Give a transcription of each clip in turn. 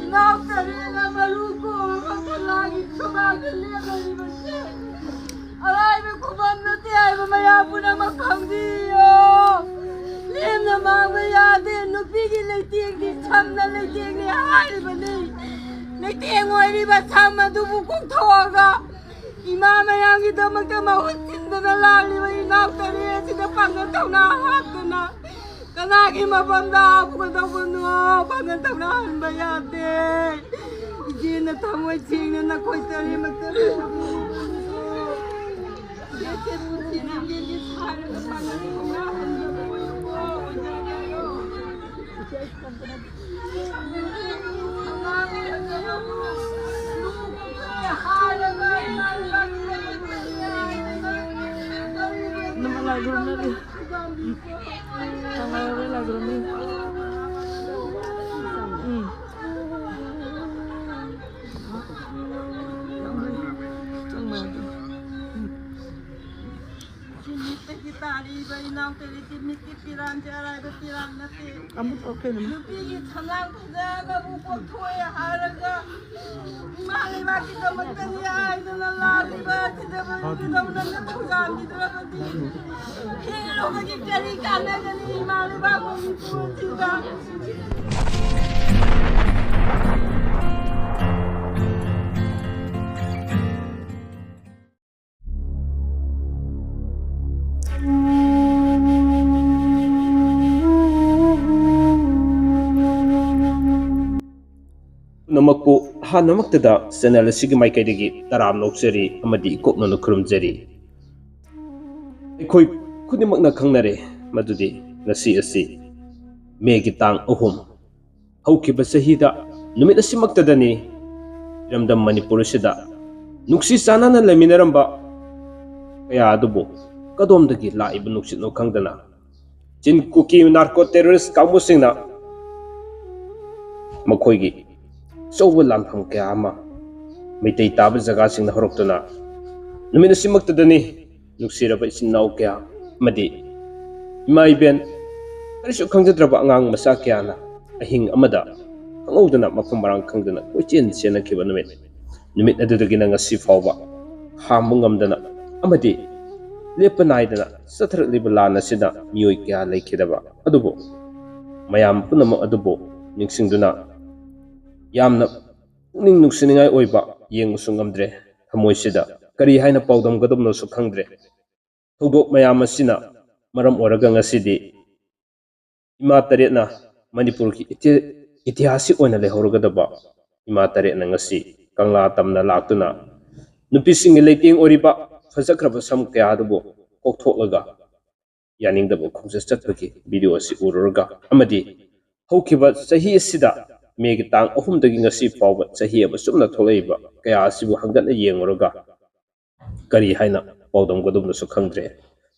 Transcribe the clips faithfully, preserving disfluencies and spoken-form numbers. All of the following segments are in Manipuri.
ꯏꯅꯥꯎ ꯇꯔꯦꯠꯅ ꯃꯔꯨ ꯀꯣꯛꯂꯕ ꯀꯂꯥꯒꯤ ꯁꯨꯃꯥꯡꯗ ꯂꯦꯞꯂꯤꯕꯁꯦ ꯑꯔꯥꯏꯕ ꯈꯨꯕꯝ ꯅꯠꯇꯦ ꯍꯥꯏꯕ ꯃꯌꯥꯝ ꯄꯨꯝꯅꯃꯛ ꯈꯪꯕꯤꯌꯣ꯫ ꯂꯦꯝꯅ ꯃꯥꯡꯕ ꯌꯥꯗꯦ꯫ ꯅꯨꯄꯤꯒꯤ ꯂꯩꯇꯦꯡꯗꯤ ꯁꯝꯅ ꯂꯩꯇꯦꯡꯅꯤ ꯍꯥꯏꯔꯤꯕꯅꯤ꯫ ꯂꯩꯇꯦꯡ ꯑꯣꯏꯔꯤꯕ ꯁꯝ ꯑꯗꯨꯕꯨ ꯀꯣꯛꯊꯣꯛꯑꯒ ꯏꯃꯥ ꯃꯌꯥꯝꯒꯤꯗꯃꯛꯇ ꯃꯍꯨꯠ ꯁꯤꯟꯗꯅ ꯂꯥꯛꯂꯤꯕ ꯏꯅꯥꯎ ꯇꯔꯦꯠ ꯑꯁꯤꯗ ꯄꯥꯡꯒꯜ ꯊꯧꯅꯥ ꯍꯥꯞꯇꯅ ꯀꯅꯥꯒꯤ ꯃꯐꯝꯗ ꯍꯥꯞꯀꯗꯧꯕꯅꯣ? ꯄꯥꯡꯒꯜ ꯊꯧꯅꯥ ꯍꯟꯕ ꯌꯥꯗꯦ꯫ ꯏꯆꯦꯅ ꯊꯃꯣꯏ ꯁꯦꯡꯅ ꯅꯈꯣꯏ ꯇꯔꯦꯠꯃꯛꯇ ꯁꯤ ꯃꯤꯠꯇꯒꯤ ꯇꯥꯔꯤꯕ ꯏꯅꯥꯎ ꯇꯔꯦꯠꯀꯤ ꯃꯤꯠꯀꯤ ꯄꯤꯔꯥꯡꯁꯦ ꯑꯔꯥꯏꯕ ꯄꯤꯔꯥꯡ ꯅꯠꯇꯦ꯫ ꯅꯨꯄꯤꯒꯤ ꯁꯉꯥꯡ ꯐꯖꯕꯕꯨ ꯀꯣꯛꯊꯣꯛꯑꯦ ꯍꯥꯏꯔꯒ ꯏꯃꯥ ꯂꯩꯕꯥꯛꯀꯤꯗꯃꯛꯇꯅꯤ ꯍꯥꯏꯗꯨꯅ ꯂꯥꯛꯂꯤꯕ ꯁꯤꯗꯕ ꯅꯪꯅ ꯊꯧꯖꯥꯟꯕꯤꯗ꯭ꯔꯕꯗꯤ ꯍꯤꯡꯂꯨꯕꯒꯤ ꯀꯔꯤ ꯀꯥꯟꯅꯒꯅꯤ ꯏꯃꯥ ꯂꯩꯕꯥꯛ ꯃꯅꯤꯄꯨꯔ ꯑꯁꯤꯗ? ꯄꯨꯝꯅꯃꯛꯄꯨ ꯑꯍꯥꯟꯕꯃꯛꯇꯗ ꯆꯦꯅꯦꯜ ꯑꯁꯤꯒꯤ ꯃꯥꯏꯀꯩꯗꯒꯤ ꯇꯔꯥꯝꯅ ꯑꯣꯛꯆꯔꯤ ꯑꯃꯗꯤ ꯏꯀꯣꯛꯅꯅ ꯈꯨꯔꯨꯝꯖꯔꯤ꯫ ꯑꯩꯈꯣꯏ ꯈꯨꯗꯤꯡꯃꯛꯅ ꯈꯪꯅꯔꯦ ꯃꯗꯨꯗꯤ ꯉꯁꯤ ꯑꯁꯤ ꯃꯦꯒꯤ ꯇꯥꯡ ꯑꯍꯨꯝ꯫ ꯍꯧꯈꯤꯕ ꯆꯍꯤꯗ ꯅꯨꯃꯤꯠ ꯑꯁꯤꯃꯛꯇꯗꯅꯤ ꯏꯔꯝꯗꯝ ꯃꯅꯤꯄꯨꯔ ꯑꯁꯤꯗ ꯅꯨꯡꯁꯤ ꯆꯥꯟꯅꯅ ꯂꯩꯃꯤꯟꯅꯔꯝꯕ ꯀꯌꯥ ꯑꯗꯨꯕꯨ ꯀꯗꯣꯝꯗꯒꯤ ꯂꯥꯛꯏꯕ ꯅꯨꯡꯁꯤꯠꯅꯣ ꯈꯪꯗꯅ ꯆꯤꯟ ꯀꯨꯀꯤ ꯅꯥꯔꯀꯣ ꯇꯦꯔꯣꯔꯤꯁ ꯀꯥꯡꯕꯨꯁꯤꯡꯅ ꯃꯈꯣꯏꯒꯤ ꯑꯆꯧꯕ ꯂꯥꯟꯐꯝ ꯀꯌꯥ ꯑꯃ ꯃꯩꯇꯩ ꯇꯥꯕ ꯖꯒꯥꯁꯤꯡꯗ ꯍꯧꯔꯛꯇꯨꯅ ꯅꯨꯃꯤꯠ ꯑꯁꯤꯃꯛꯇꯗꯅꯤ ꯅꯨꯡꯁꯤꯔꯕ ꯏꯆꯤꯟ ꯏꯅꯥꯎ ꯀꯌꯥ ꯑꯃꯗꯤ ꯏꯃꯥ ꯏꯕꯦꯟ ꯀꯔꯤꯁꯨ ꯈꯪꯖꯗ꯭ꯔꯕ ꯑꯉꯥꯡ ꯃꯆꯥ ꯀꯌꯥꯅ ꯑꯍꯤꯡ ꯑꯃꯗ ꯈꯪꯍꯧꯗꯅ ꯃꯐꯝ ꯃꯔꯥꯡ ꯈꯪꯗꯅ ꯀꯣꯏꯆꯦꯟ ꯆꯦꯟꯅꯈꯤꯕ ꯅꯨꯃꯤꯠ꯫ ꯅꯨꯃꯤꯠ ꯑꯗꯨꯗꯒꯤꯅ ꯉꯁꯤ ꯐꯥꯎꯕ ꯈꯥꯝꯕ ꯉꯝꯗꯅ ꯑꯃꯗꯤ ꯂꯦꯞꯄ ꯅꯥꯏꯗꯅ ꯆꯠꯊꯔꯛꯂꯤꯕ ꯂꯥꯟ ꯑꯁꯤꯗ ꯃꯤꯑꯣꯏ ꯀꯌꯥ ꯂꯩꯈꯤꯗꯕ ꯑꯗꯨꯕꯨ ꯃꯌꯥꯝ ꯄꯨꯝꯅꯃꯛ ꯑꯗꯨꯕꯨ ꯅꯤꯡꯁꯤꯡꯗꯨꯅ ꯌꯥꯝꯅ ꯄꯨꯛꯅꯤꯡ ꯅꯨꯡꯁꯤꯅꯤꯡꯉꯥꯏ ꯑꯣꯏꯕ ꯌꯦꯡꯕꯁꯨ ꯉꯝꯗ꯭ꯔꯦ꯫ ꯊꯃꯣꯏꯁꯤꯗ ꯀꯔꯤ ꯍꯥꯏꯅ ꯄꯥꯎꯗꯝꯒꯗꯕꯅꯣꯁꯨ ꯈꯪꯗ꯭ꯔꯦ꯫ ꯊꯧꯗꯣꯛ ꯃꯌꯥꯝ ꯑꯁꯤꯅ ꯃꯔꯝ ꯑꯣꯏꯔꯒ ꯉꯁꯤꯗꯤ ꯏꯃꯥ ꯇꯔꯦꯠꯅ ꯃꯅꯤꯄꯨꯔꯒꯤ ꯏꯇꯤ-, ꯏꯇꯤꯍꯥꯁꯀꯤ ꯑꯣꯏꯅ ꯂꯩꯍꯧꯔꯒꯗꯕ ꯏꯃꯥ ꯇꯔꯦꯠꯅ ꯉꯁꯤ ꯀꯪꯂꯥ ꯇꯝꯅ ꯂꯥꯛꯇꯨꯅ ꯅꯨꯄꯤꯁꯤꯡꯒꯤ ꯂꯩꯇꯦꯡ ꯑꯣꯏꯔꯤꯕ ꯐꯖꯈ꯭ꯔꯕ ꯁꯝ ꯀꯌꯥ ꯑꯗꯨꯕꯨ ꯀꯣꯛꯊꯣꯛꯂꯒ ꯌꯥꯅꯤꯡꯗꯕ ꯈꯣꯡꯆꯠ ꯆꯠꯄꯒꯤ ꯚꯤꯗꯤꯑꯣ ꯑꯁꯤ ꯎꯔꯨꯔꯒ ꯑꯃꯗꯤ ꯍꯧꯈꯤꯕ ꯆꯍꯤ ꯑꯁꯤꯗ ꯃꯦꯒꯤ ꯇꯥꯡ ꯑꯍꯨꯝꯗꯒꯤ ꯉꯁꯤ ꯐꯥꯎꯕ ꯆꯍꯤ ꯑꯃ ꯆꯨꯞꯅ ꯊꯣꯛꯂꯛꯏꯕ ꯀꯌꯥ ꯑꯁꯤꯕꯨ ꯍꯟꯒꯠꯅ ꯌꯦꯡꯂꯨꯔꯒ ꯀꯔꯤ ꯍꯥꯏꯅ ꯄꯥꯎꯗꯝꯒꯗꯕꯅꯣꯁꯨ ꯈꯪꯗ꯭ꯔꯦ꯫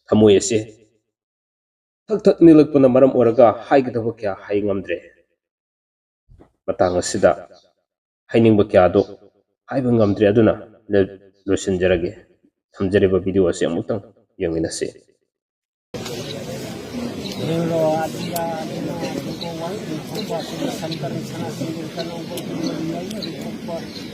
ꯊꯃꯣꯏ ꯑꯁꯤ ꯊꯛ ꯊꯛ ꯅꯤꯛꯂꯛꯄꯅ ꯃꯔꯝ ꯑꯣꯏꯔꯒ ꯍꯥꯏꯒꯗꯕ ꯀꯌꯥ ꯍꯥꯏ ꯉꯝꯗ꯭ꯔꯦ꯫ ꯃꯇꯥꯡ ꯑꯁꯤꯗ ꯍꯥꯏꯅꯤꯡꯕ ꯀꯌꯥꯗꯨ ꯍꯥꯏꯕ ꯉꯝꯗ꯭ꯔꯦ꯫ ꯑꯗꯨꯅ ꯂꯣꯏꯁꯤꯟꯖꯔꯒꯦ꯫ ꯊꯝꯖꯔꯤꯕ ꯚꯤꯗꯤꯑꯣ ꯑꯁꯤ ꯑꯃꯨꯛꯇꯪ ꯌꯦꯡꯃꯤꯟꯅꯁꯤ꯫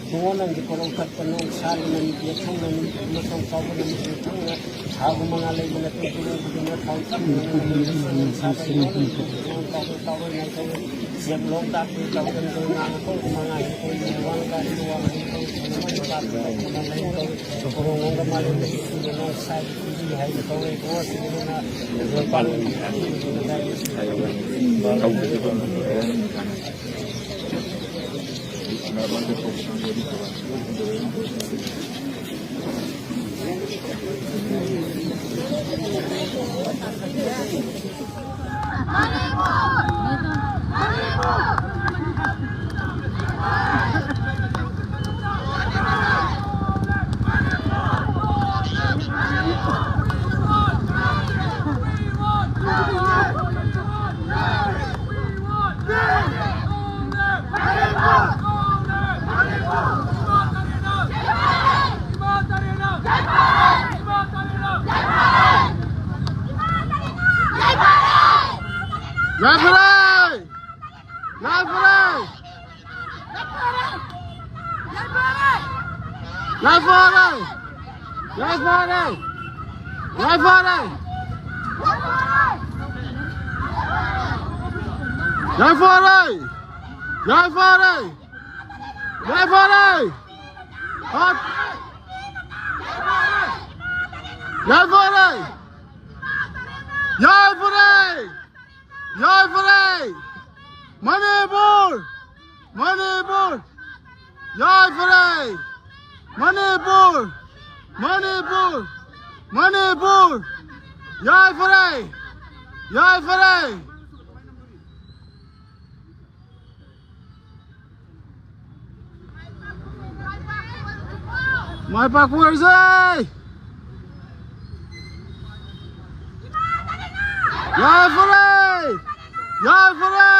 ꯏꯕꯨꯡꯉꯣ, ꯅꯪꯗꯤ ꯀꯣꯔꯧ ꯀꯠꯄ ꯅꯣꯡ ꯁꯥꯒꯤ ꯅꯨꯃꯤꯠ, ꯌꯦꯠꯊꯧ ꯅꯨꯃꯤꯠ, ꯑꯃꯁꯨꯡ ꯆꯥꯎꯕ ꯅꯨꯃꯤꯠ, ꯌꯦꯠꯊꯧꯅ ꯊꯥ ꯃꯉꯥ ꯂꯩꯕ ꯅꯠꯇꯦ, ꯀꯣꯔꯧꯕꯗꯨꯅ ꯊꯥꯎ ꯆꯞ ꯃꯥꯟꯅꯅ ꯂꯩꯕ ꯁꯅꯥ ꯁꯥꯕ ꯌꯥꯎꯔꯤ꯫ ꯅꯣꯡ ꯇꯥꯕ ꯇꯥꯑꯣꯏ ꯅꯥꯏ ꯇꯧꯏ꯫ ꯆꯦꯞ ꯂꯣꯡ ꯇꯥꯛꯄꯤ ꯇꯧꯗꯅ ꯇꯧꯏ꯫ ꯉꯥ ꯀꯧꯕ ꯃꯉꯥ ꯍꯦꯛ ꯀꯧꯏ꯫ ꯋꯥꯡ ꯀꯥꯔꯤ ꯋꯥꯡ ꯍꯦꯛ ꯀꯧꯏ꯫ ꯁꯅꯥꯃꯟ ꯇꯥꯛꯄꯤ ꯇꯧꯗꯅ ꯂꯩ ꯇꯧꯏ꯫ ꯀꯣꯔꯧ ꯉꯣꯡꯒ ꯃꯥꯂꯦꯝꯗꯒꯤ ꯏꯁꯤꯡꯗ ꯅꯣꯡ ꯁꯥꯏ ꯏꯜꯂꯤ ꯍꯥꯏꯅ ꯀꯧꯏ꯫ ꯏꯕꯨꯡꯉꯣ ꯁꯤꯗꯅ ꯌꯣꯄꯥꯛ ꯌꯥꯏꯐꯔꯦ! ꯌꯥꯏꯐꯔꯦ! ꯌꯥꯏꯐꯔꯦ! ꯌꯥꯏꯐꯔꯦ! ꯌꯥꯏꯐꯔꯦ! ꯌꯥꯏꯐꯔꯦ! ꯌꯥꯏꯐꯔꯦ! ꯌꯥꯏꯐꯔꯦ! ꯌꯥꯏꯐꯔꯦ! ꯌꯥꯏꯐꯔꯦ! ꯃꯅꯤꯄꯨꯔ! ꯃꯅꯤꯄꯨꯔ! ꯌꯥꯏꯐꯔꯦ! ꯃꯅꯤꯄꯨꯔ! ꯃꯅꯤꯄꯨꯔ! ꯃꯅꯤꯄꯨꯔ! ꯌꯥꯏꯐꯔꯦ! ꯌꯥꯏꯐꯔꯦ! ꯃꯥꯏ ꯄꯥꯛꯄ ꯑꯣꯏꯔꯁꯦ! ꯌꯥꯏꯐꯔꯦ! ꯌꯥꯏꯐꯔꯦ!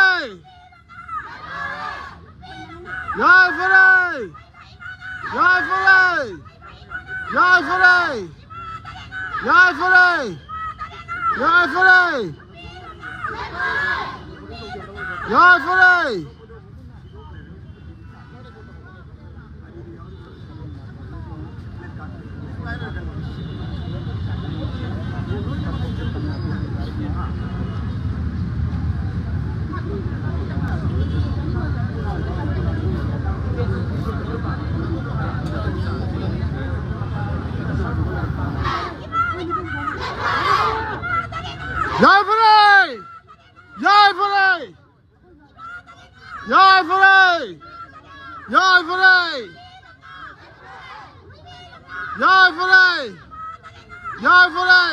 ꯌꯥꯏꯐꯔꯦ! ꯌꯥꯏꯐꯔꯦ! ꯌꯥꯏꯐꯔꯦ! ꯌꯥꯏꯐꯔꯦ! ꯌꯥꯏꯐꯔꯦ! ꯌꯥꯏꯐꯔꯦ! ꯌꯥꯏꯐꯔꯦ! ꯌꯥꯏꯐꯔꯦ! ꯌꯥꯏꯐꯔꯦ! ꯌꯥꯏꯐꯔꯦ! ꯌꯥꯏꯐꯔꯦ! ꯌꯥꯏꯐꯔꯦ!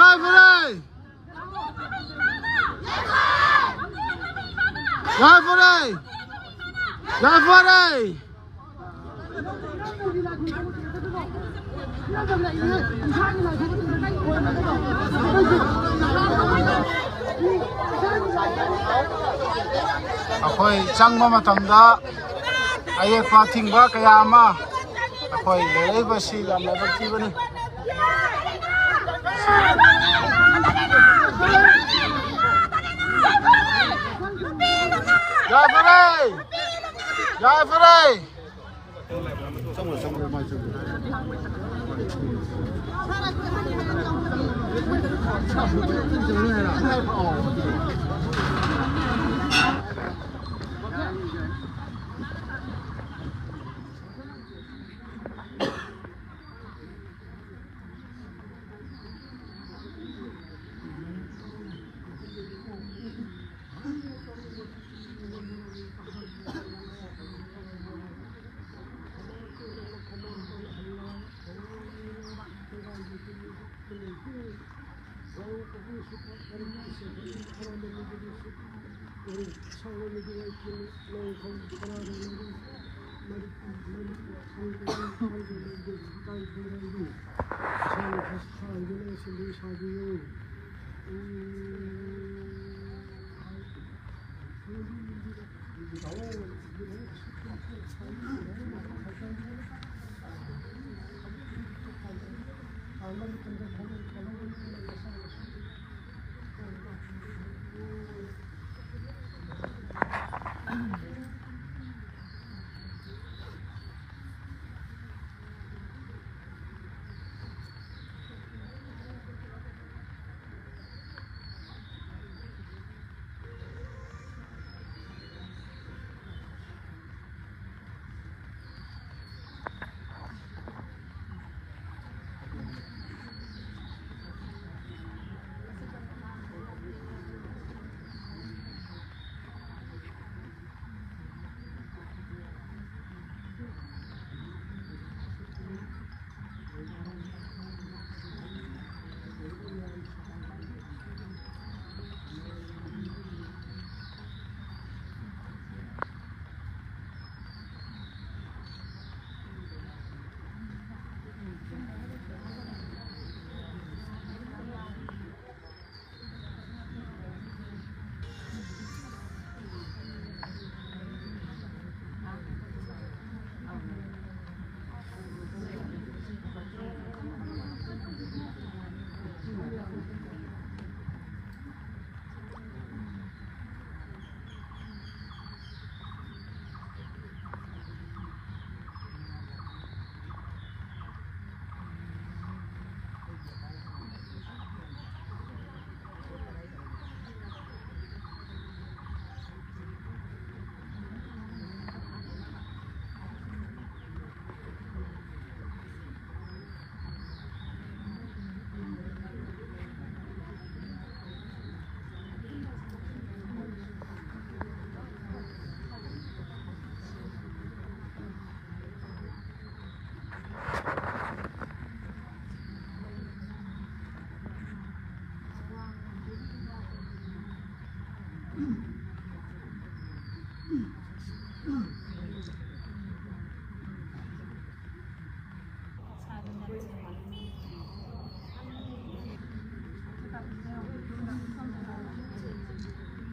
ꯌꯥꯏꯐꯔꯦ! ꯌꯥꯏꯐꯔꯦ! ꯌꯥꯏꯐꯔꯦ! ꯑꯩꯈꯣꯏ ꯆꯪꯕ ꯃꯇꯝꯗ ꯑꯌꯦꯛꯄ ꯑꯊꯤꯡꯕ ꯀꯌꯥ ꯑꯃ ꯑꯩꯈꯣꯏ ꯂꯩꯔꯛꯏꯕꯁꯤ ꯌꯥꯝꯅ ꯂꯥꯏꯕꯛ ꯊꯤꯕꯅꯤ꯫ ꯌꯥꯏꯐꯔꯦ! ꯌꯥꯏꯐꯔꯦ!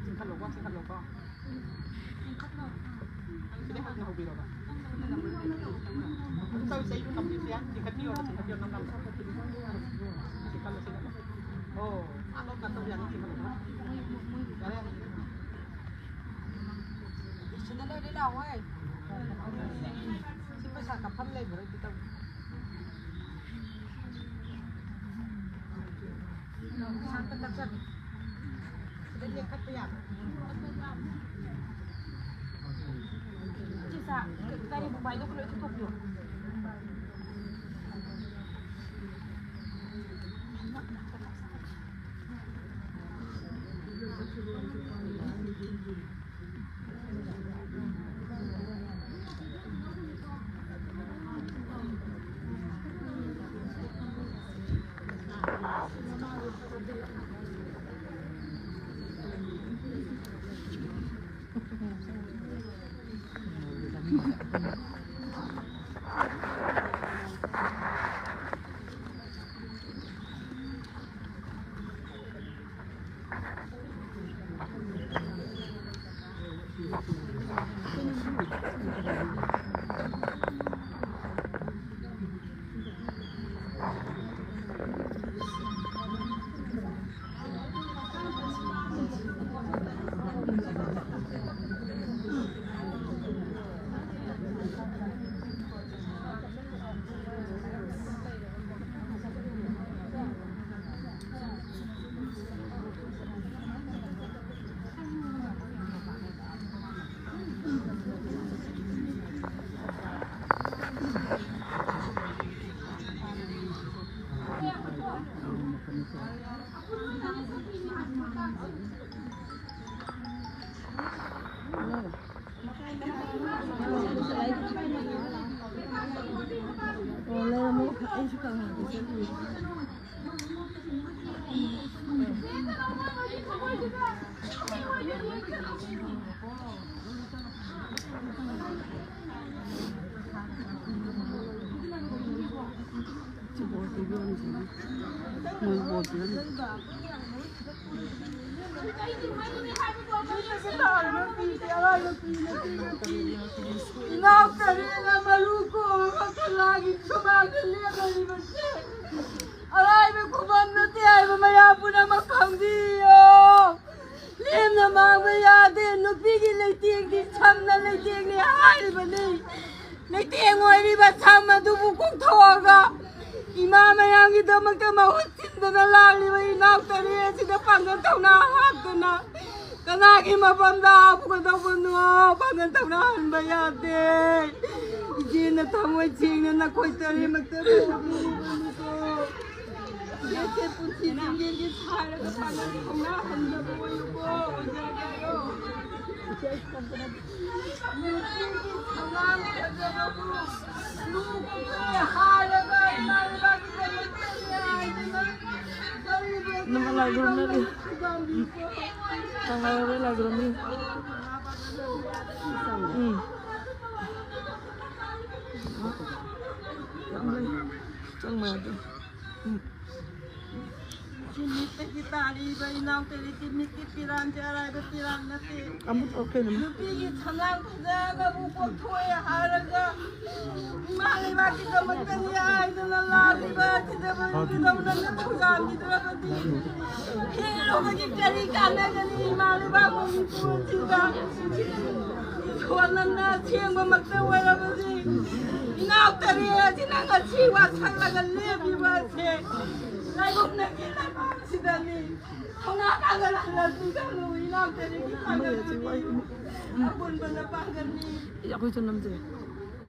ꯆꯤꯡꯈꯠꯂꯣꯀꯣ, ꯆꯤꯡꯈꯠꯂꯣꯀꯣ꯫ ꯁꯤꯗꯩ ꯍꯥꯟꯅ ꯍꯧꯕꯤꯔꯣꯕ꯫ ꯑꯗꯨꯝ ꯇꯧꯁꯦ, ꯑꯩꯁꯨ ꯅꯝꯕꯤꯁꯦ꯫ ꯆꯤꯡꯈꯠꯄꯤꯌꯣꯕ, ꯆꯤꯡꯈꯠꯄꯤꯌꯣ, ꯅꯝ ꯅꯝ꯫ ꯆꯤꯡꯈꯠꯂꯣ, ꯆꯤꯡꯈꯠꯂꯣ꯫ ꯑꯣ, ꯑꯥ, ꯂꯣꯝ ꯅꯠꯇꯕ ꯌꯥꯅꯤ, ꯆꯤꯡꯈꯠꯂꯣ꯫ ꯌꯥꯔꯦ, ꯌꯥꯔꯦ꯫ ꯁꯤꯗ ꯂꯩꯔꯦ, ꯂꯥꯛꯑꯣꯍꯦ꯫ ꯁꯤ ꯄꯩꯁꯥ ꯀꯥꯞꯐꯝ ꯂꯩꯕ꯭ꯔꯣ? ꯑꯗꯨ ꯇꯧ꯫ ꯁꯥꯟꯇ ꯀꯛꯆꯔ꯫ ꯁꯤꯗ ꯂꯦꯡꯈꯠꯄ ꯌꯥꯕ꯭ꯔꯥ? ꯁꯤ ꯁꯥ-, ꯒꯥꯔꯤ ꯕꯨꯕꯥꯏꯗꯣ ꯂꯣꯏ ꯊꯨꯞꯇꯣꯛꯄꯤꯌꯣ꯫ ꯏꯅꯥꯎ ꯇꯔꯦꯠꯅ ꯃꯔꯨ ꯀꯣꯛꯂꯒ ꯀꯂꯥꯒꯤ ꯁꯨꯃꯥꯡꯗ ꯂꯦꯞꯂꯤꯕꯁꯦ ꯑꯔꯥꯏꯕ ꯈꯨꯕꯝ ꯅꯠꯇꯦ ꯍꯥꯏꯕ ꯃꯌꯥꯝ ꯄꯨꯝꯅꯃꯛ ꯈꯪꯕꯤꯌꯣ꯫ ꯂꯦꯝꯅ ꯃꯥꯡꯕ ꯌꯥꯗꯦ꯫ ꯅꯨꯄꯤꯒꯤ ꯂꯩꯇꯦꯡꯗꯤ ꯁꯝꯅ ꯂꯩꯇꯦꯡꯅꯤ ꯍꯥꯏꯔꯤꯕꯅꯤ꯫ ꯂꯩꯇꯦꯡ ꯑꯣꯏꯔꯤꯕ ꯁꯝ ꯑꯗꯨꯕꯨ ꯀꯣꯛꯊꯣꯛꯑꯒ ꯏꯃꯥ ꯃꯌꯥꯝꯒꯤꯗꯃꯛꯇ ꯃꯍꯨꯠ ꯁꯤꯟꯗꯅ ꯂꯥꯛꯂꯤꯕ ꯏꯅꯥꯎ ꯇꯔꯦꯠ ꯑꯁꯤꯗ ꯄꯥꯡꯒꯜ ꯊꯧꯅꯥ ꯍꯥꯞꯇꯨꯅ ꯀꯅꯥꯒꯤ ꯃꯐꯝꯗ ꯍꯥꯞꯀꯗꯧꯕꯅꯣ? ꯄꯥꯡꯒꯜ ꯊꯧꯅꯥ ꯍꯟꯕ ꯌꯥꯗꯦ꯫ ꯏꯆꯦꯅ ꯊꯃꯣꯏ ꯁꯦꯡꯅ ꯅꯈꯣꯏ ꯇꯔꯦꯠꯃꯛꯇ ꯀꯧꯕꯤꯔꯤꯕꯅꯤꯀꯣ꯫ ꯏꯆꯦꯁꯦ ꯄꯨꯟꯁꯤ ꯆꯨꯞꯄꯦꯡꯒꯤ ꯁꯥꯔꯒ ꯄꯥꯡꯒꯜ ꯊꯧꯅꯥ ꯍꯟꯗꯕ ꯑꯣꯏꯌꯨꯀꯣ꯫ ꯑꯣꯏꯖꯔꯒꯦ꯫ ꯅꯨꯄꯤꯒꯤ ꯊꯧꯅꯥ ꯐꯖꯕꯕꯨ ꯂꯨ ꯀꯨꯝꯃꯩ ꯍꯥꯏꯔꯒ ꯏꯃꯥ ꯂꯩꯕꯥꯛꯀꯤꯗꯃꯛꯇꯅꯤ ꯍꯥꯏꯗꯅ ꯅꯪ ꯂꯥꯏ ꯈꯨꯔꯨꯝꯅꯔꯤ꯫ ꯎꯝ꯫ ꯅꯪ ꯂꯥꯏ ꯍꯔꯥꯎꯕꯩ ꯂꯥꯏ ꯈꯨꯔꯨꯝꯅꯤ꯫ ꯎꯝ꯫ ꯌꯥꯝ ꯂꯩ꯫ ꯆꯪꯕ ꯌꯥꯗꯦ꯫ ꯎꯝ꯫ ꯁꯤ ꯃꯤꯠꯇꯒꯤ ꯇꯥꯔꯤꯕ ꯏꯅꯥꯎ ꯇꯔꯦꯠꯀꯤ ꯃꯤꯠꯀꯤ ꯄꯤꯔꯥꯡꯁꯦ ꯑꯔꯥꯏꯕ ꯄꯤꯔꯥꯡ ꯅꯠꯇꯦ꯫ ꯑꯃꯨꯛ ꯇꯧꯔꯛꯀꯦ ꯑꯗꯨꯝ꯫ ꯅꯨꯄꯤꯒꯤ ꯁꯉꯥꯡ ꯐꯖꯕꯕꯨ ꯀꯣꯛꯊꯣꯛꯑꯦ ꯍꯥꯏꯔꯒ ꯏꯃꯥ ꯂꯩꯕꯥꯛꯀꯤꯗꯃꯛꯇꯅꯤ ꯍꯥꯏꯗꯅ ꯂꯥꯛꯂꯤꯕ ꯁꯤꯗꯕꯨ ꯀꯩꯗꯧꯅ ꯊꯧꯖꯥꯟꯈꯤꯗ꯭ꯔꯕꯗꯤ ꯍꯤꯡꯂꯨꯕꯒꯤ ꯀꯔꯤ ꯀꯥꯟꯅꯒꯅꯤ? ꯏꯃꯥ ꯂꯩꯕꯥꯛ ꯃꯅꯤꯄꯨꯔꯁꯤꯗ ꯏꯁꯣꯔꯅ ꯑꯁꯦꯡꯕꯃꯛꯇ ꯑꯣꯏꯔꯕꯗꯤ ꯏꯅꯥꯎ ꯇꯔꯦꯠ ꯑꯁꯤꯅ ꯉꯁꯤ ꯋꯥꯁꯛꯂꯒ ꯂꯦꯞꯂꯤꯕ ꯑꯁꯦ ꯂꯥꯏꯕꯛ ꯅꯪꯒꯤ ꯂꯩꯕꯥꯛꯁꯤꯗꯅꯤ꯫ ꯊꯧꯅꯥ ꯀꯥꯡꯒꯜ ꯍꯜꯂꯛꯄꯤꯒꯅꯨ, ꯏꯅꯥꯎ ꯇꯔꯦꯠꯀꯤ ꯄꯥꯡꯒꯜ ꯑꯄꯨꯟꯕꯅ ꯄꯥꯡꯒꯜꯅꯤ꯫ ꯑꯩꯈꯣꯏꯁꯨ ꯅꯝꯖꯩ꯫